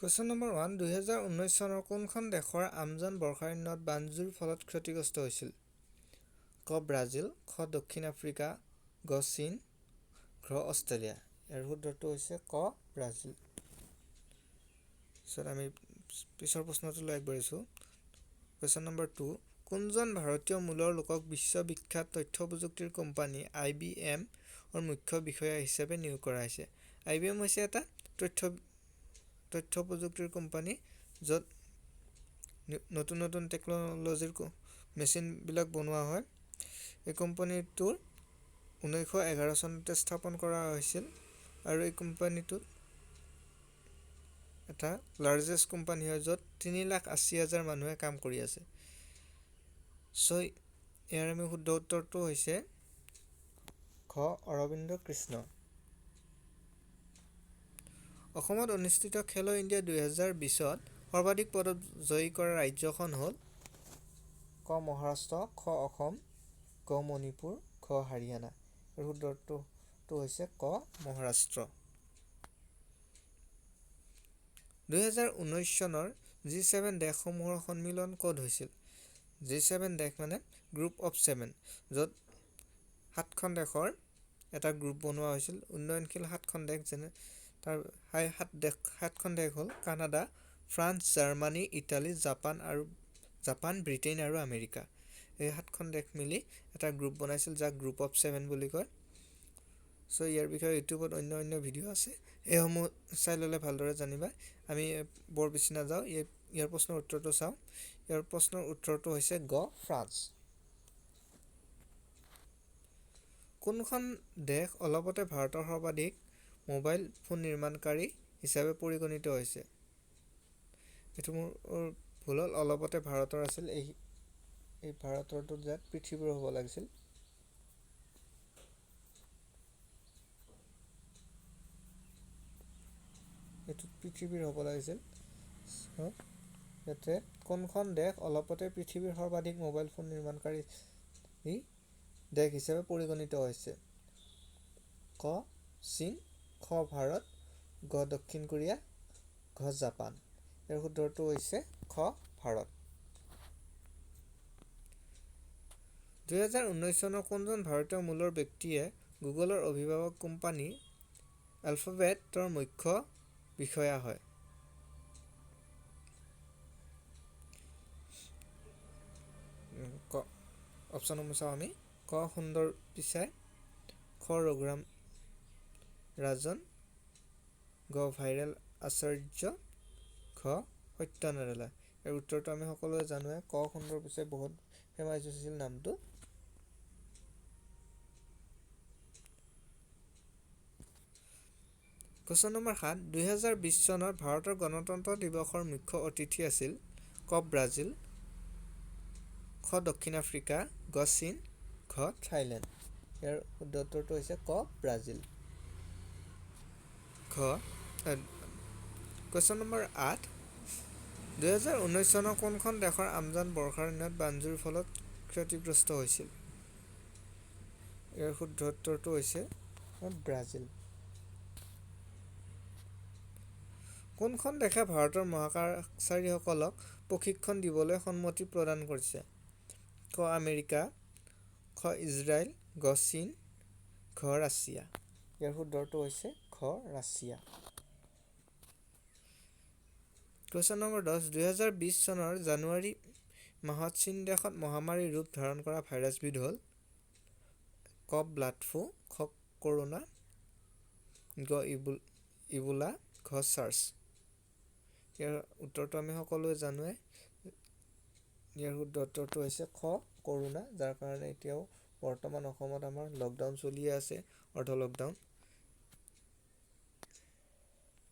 Question number 1, 2019 চনৰ কোনখন দেশৰ আমাজন বৰ্ষাৰণ্যত বানজুইৰ ফলত ক্ষতিগ্ৰস্ত হৈছিল? ক ব্ৰাজিল, খ দক্ষিণ আফ্ৰিকা, গ চীন, ঘ অষ্ট্ৰেলিয়া। ইয়াৰ শুদ্ধটো হৈছে ক ব্ৰাজিল। পিছত আমি পিছৰ প্ৰশ্নটোলৈ আগবাঢ়িছোঁ। কুৱেশ্যন নম্বৰ 2, কোনজন ভাৰতীয় মূলৰ লোকক বিশ্ববিখ্যাত তথ্য প্ৰযুক্তিৰ কোম্পানী আই বি এমৰ মুখ্য বিষয়া হিচাপে নিয়োগ কৰা হৈছে? আই বি এম হৈছে এটা তথ্য প্ৰযুক্তিৰ কোম্পানী, য'ত নতুন নতুন টেকন'লজিৰ মেচিনবিলাক বনোৱা হয়। এই কোম্পানীটোৰ 1911 চনতে স্থাপন কৰা হৈছিল আৰু এই কোম্পানীটোত এটা লাৰ্জেষ্ট কোম্পানী হয়, য'ত 3,80,000 মানুহে কাম কৰি আছে। ইয়াৰ আমি শুদ্ধ উত্তৰটো হৈছে খ অৰবিন্দ কৃষ্ণ। অসমত অনুষ্ঠিত খেলো ইণ্ডিয়া 2020ত সৰ্বাধিক পদক জয়ী কৰা ৰাজ্যখন হ'ল? ক মহাৰাষ্ট্ৰ, খ অসম, গ মণিপুৰ, ঘ হাৰিয়ানা। ইয়াৰ শুদ্ধ উত্তৰটো হৈছে ক মহাৰাষ্ট্ৰ। 2019 চনৰ জি ছেভেন দেশসমূহৰ সন্মিলন ক'ত হৈছিল? জি ছেভেন দেশ মানে গ্ৰুপ অফ ছেভেন, য'ত সাতখন দেশৰ এটা গ্ৰুপ বনোৱা হৈছিল, উন্নয়নশীল সাতখন দেশ, যেনে তাৰ সাতখন দেশ হ'ল Canada, France, Germany, Italy, Japan, Britain আৰু আমেৰিকা। এই সাতখন দেশ মিলি এটা গ্ৰুপ বনাইছিল, যাক গ্ৰুপ অফ ছেভেন বুলি কয়। ইয়াৰ বিষয়ে ইউটিউবত অন্য অন্য ভিডিঅ' আছে, সেইসমূহ চাই ল'লে ভালদৰে জানিবা। আমি বৰ বেছি নাযাওঁ, ইয়াৰ প্ৰশ্নৰ উত্তৰটো চাওঁ। ইয়াৰ প্ৰশ্নৰ উত্তৰটো হৈছে গ ফ্ৰান্স। কোনখন দেশ অলপতে ভাৰতৰ সৰ্বাধিক মোবাইল ফোন নিৰ্মাণকাৰী হিচাপে পৰিগণিত হৈছে? এইটো মোৰ ভুল হ'ল, অলপতে ভাৰতৰ আছিল, এই ভাৰতৰটো ইয়াত পৃথিৱীৰ হ'ব লাগিছিল। এইটো পৃথিৱীৰ হ'ব লাগিছিল। ইয়াতে কোনখন দেশ অলপতে পৃথিৱীৰ সৰ্বাধিক মোবাইল ফোন নিৰ্মাণকাৰী দেশ হিচাপে পৰিগণিত হৈছে? ক চীন, খ ভাৰত, গ দক্ষিণ কোৰিয়া, ঘ জাপান। ইয়াৰ শুদ্ধটো হৈছে খ ভাৰত। 2019 চনৰ কোনজন ভাৰতীয় মূলৰ ব্যক্তিয়ে গুগলৰ অভিভাৱক কোম্পানী এলফাবেটৰ মুখ্য বিষয়া হয়? ক অপশ্যনসমূহ চাওঁ আমি। ক সুন্দৰ পিচাই, খ ৰঘুৰাম ৰাজন, গ ভাইৰেল আচাৰ্য, ঘ সত্য নাডেলা। ইয়াৰ উত্তৰটো আমি সকলোৱে জানোৱে, ক সুন্দৰ পিচাই, বহুত ফেমাছ হৈছিল নামটো। কুৱেশ্যন নম্বৰ 7, 2020 চনত ভাৰতৰ গণতন্ত্ৰ দিৱসৰ মুখ্য অতিথি আছিল? ক ব্ৰাজিল, খ দক্ষিণ আফ্ৰিকা, গ চীন, ঘ থাইলেণ্ড। ইয়াৰ শুদ্ধ উত্তৰটো হৈছে ক ব্ৰাজিল। ঘ কুৱেশ্যন নম্বৰ 8, 2019 চনৰ কোনখন দেশৰ আমাজন বৰ্ষাৰণ্যত বানজুইৰ ফলত ক্ষতিগ্ৰস্ত হৈছিল? ইয়াৰ শুদ্ধ উত্তৰটো হৈছে ব্ৰাজিল। কোনখন দেশে ভাৰতৰ মহাকাশচাৰীসকলক প্ৰশিক্ষণ দিবলৈ সন্মতি প্ৰদান কৰিছে? ক আমেৰিকা, খ ইজৰাইল, গ চীন, ঘ ৰাছিয়া। ইয়াৰ শুদ্ধটো হৈছে খ ৰাছিয়া। কুৱেশ্যন নম্বৰ 10, 2020 চনৰ জানুৱাৰী মাহত চীন দেশত মহামাৰীৰ ৰূপ ধাৰণ কৰা ভাইৰাছবিধ হ'ল? ক ব্লাড ফ্লু, খ কৰোনা, গ ইবোলা, ঘ চাৰ্চ। ইয়াৰ উত্তৰটো আমি সকলোৱে জানোৱে। ইয়াৰ শুদ্ধ উত্তৰটো হৈছে খ কৰোনা, যাৰ কাৰণে এতিয়াও বৰ্তমান অসমত আমাৰ লকডাউন চলিয়ে আছে, অৰ্ধ লকডাউন।